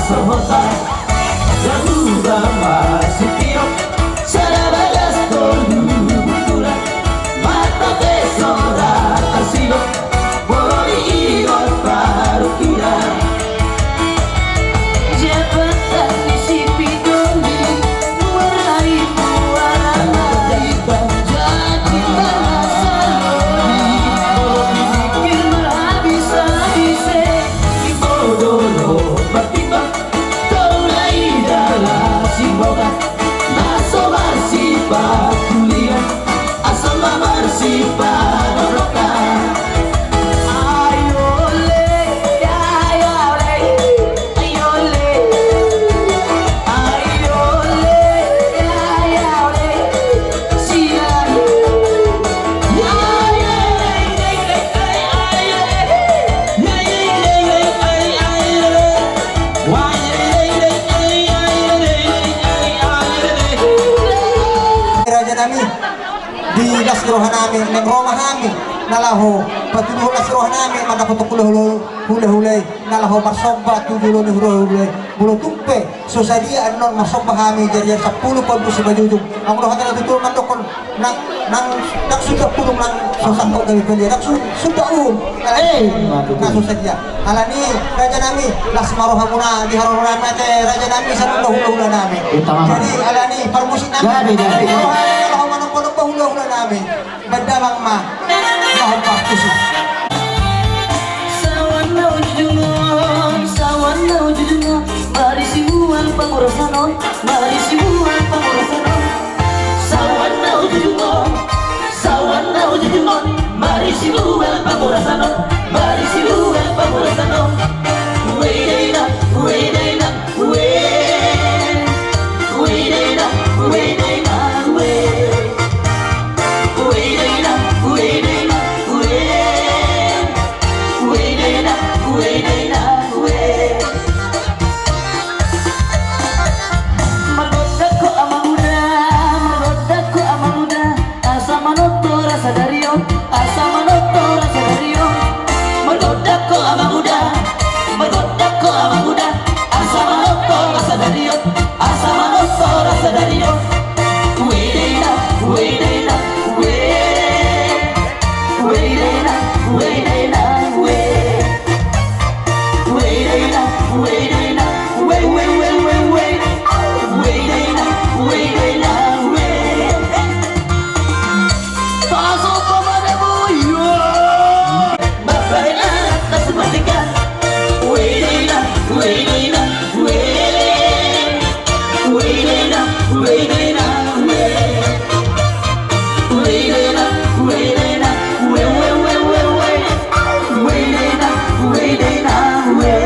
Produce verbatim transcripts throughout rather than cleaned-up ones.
Sohot ma, gabu ma sitiop, sada bagas tolu butulan, mata pe so ra tarsidok, molo diidop parungkilon. Jabatan ni si Pidoli, muarai muarai, jadi bangsa loli, molo dipikir marhabis-habis, di bodo do martimbang. Tolai dalan siboga, na so marsipakuliah, asa ma marsipadokdok. Ayo le, ayo le, ayo le, ayo le, ayo le. Raja nami, di las ni roha nami, naeng ro ma hami na laho patuduhon las ni roha nami mandapothon hulahula, hulahula i, na laho marsomba tu jolo ni hulahula i. Molo tung pe so sadia annon marsomba hami jari-jari sampulu pahompu simanjujung. Anggo dohot na tutu mandokkon nang, nang, nang suda pudung nang so sangkot gabe palia, nang su-, suda uhum. Eh, nang so sadia. Alani raja nami, las ma rohamuna di haroro nami ate raja nami, saluhutna hulahula nami. Jadi alani parmusik nami, gabe, gabe, gabe. Roha nami laho manomba-nomba hulahula nami. Baen damang ma. Laho parmusik. Sawan na hujujungon, sawan na hujujungon, marisi mual pangurusan on, marisi mual pangurusan on. Sawan na hujujungon, sawan na hujujungon, marisi mual pangurusan on, marisi mual pangurusan on. Uedaina, uedaina, ue. Uedaina, uedaina, ue. Uedaina, uedaina, ue. Uedaina, uedaina, ue. Margodang ho amang uda, margodang ho amang uda, asa manortor sadari on, asa manortor sadari on. Margodang ho amang uda, margodang ho amang uda, asa manortor sadari on, asa manortor sadari on. Uedaina, uedaina, ue. Uedaina, uedaina, ue. Uedaina, uedaina, ue, ue, ue, ue, ue. Uedaina, uedaina, ue. Paso pamada boyo. Bapak anak tak sematikan. Uedaina, uedaina, ue. Uedaina, uedaina, ue. Uedaina, uedaina, ue, ue, ue, ue, ue. Uedaina, uedaina, ue.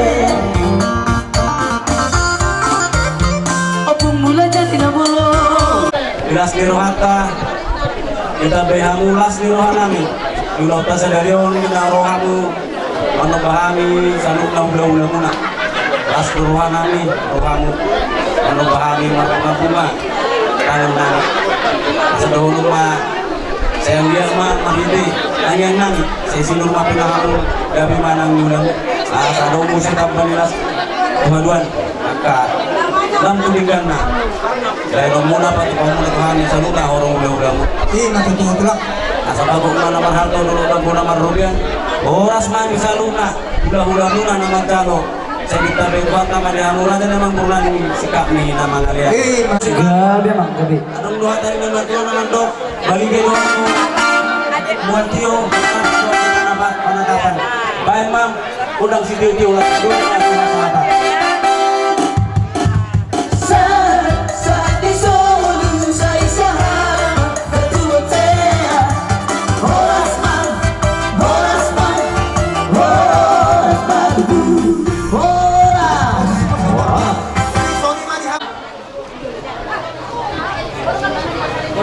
Ompung mula jati na bolon. Di las ni rohanta, ditambai hamu las ni roha nami. Di ulaonta sadari on, di na ro hamu manomba hami saluhutna hulahulamuna. Las ni roha nami, ro hamu manomba hami marbunga-bunga tangiang nami. Asa dohonon ma, sai anggiat ma marhite tangiang nami, sai sinur ma pinahanmu, gabe ma nang ni ulamu. Asa adong muse tamba ni las tu haduan, angka lam tu pingganna. Baenonmuna, patupaonmuna tu hami saluhutna horong hulahulamu. I ma tutu, Tulang. Asa bagot ma na marhalto dohot dambo na marrobean. Horas ma di saluhutna hulahulamuna na manjalo. Sai ditambai Tuhanta ma di hamu raja na mangurlangi, sikap ni na mangalean. I ma tutu. Gabe, Amang, gabe. Adong do hata ni na matua na mandok, balige do hamu mual tio, panatapan. Baen ma. Gondang sitio-tio, las ni roha nami. Sa, sa di solu, sa i sahat, ketua C A. Horas ma, horas ma, horas ma, horas. Horas.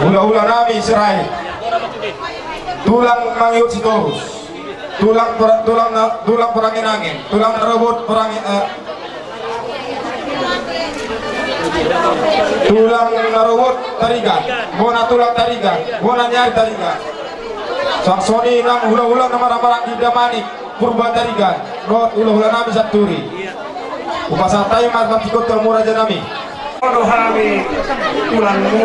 Hulahula nami Sirait. Tulang mangihut Sitorus. Tulang per-, tulang na-, tulang Peranginangin. Tulang na robot Perangi-, eh, tulang na robot Tarigan. Bona tulang Tarigan. Bona ni ari Tarigan. Suang songon i nang hulahula na marhamaranggi Damanik Purba Tarigan. Dohot hulahula nami Santuri. Hupasahat hami ma martingkot tu hamu raja nami. Olo hami tulangmu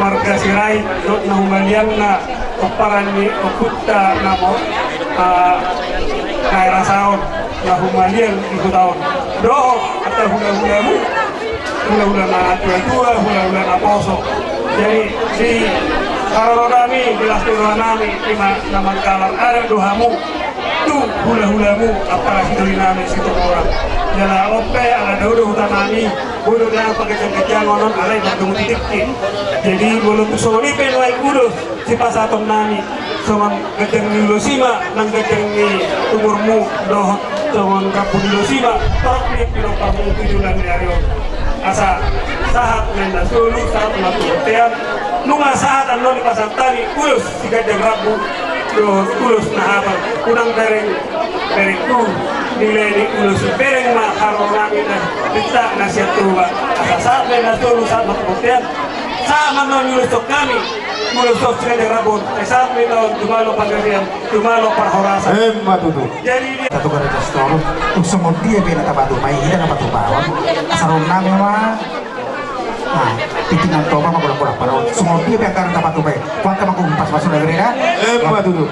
marga Sirait dohot na humaliang na pomparan ni ompunta na ma-, ah, na herasaon na humaliang di huta on. Dohot angka hulahulamu, hulahula na tuatua, hulahula na poso. Jadi di haroro nami, di las ni roha nami, ima na mangkalar adat do hamu tu hulahulamu, apala sidoli nami Situmorang. Jala on pe ala dao do huta nami, boi do nian paganjangganjangon on alai mardomu titikki. Jadi molo tung songon i pe nuaeng ulos sipasahaton nami, songon ganjang ni ulos i ma nang ganjang ni umurmu, dohot songon rambu ni ulos i ma torop ni pinomparmu tu joloan ni ari on. Asa sahat ma na solu, sahat ma tu bontean. Nunga sahat annon dipasahat hami ulos siganjang rambu dohot ulos na hapal. Unang bereng berengku nilai ni ulos i, bereng ma haroro nami na pinta na sian Toba. Asa sahat ma na solu, sahat ma tu bontean. Sahat ma annon ulos tu hami, ulos tu siganjang rambu on. Ai sahat ma hita on, jumalo panggabean, jumalo parhorasan. Emma tutu. Jadi dia. Satu kali tes tolu. Tung songon dia pe na tapatupa i, hita na patupahon. Asa ro nami ma. Ah, titik nang Toba ma golanggolang parau. Songon dia pe angka na tapatupa i. Kuat ma, kuat ma, pas masuk na bere na. Emma tutu.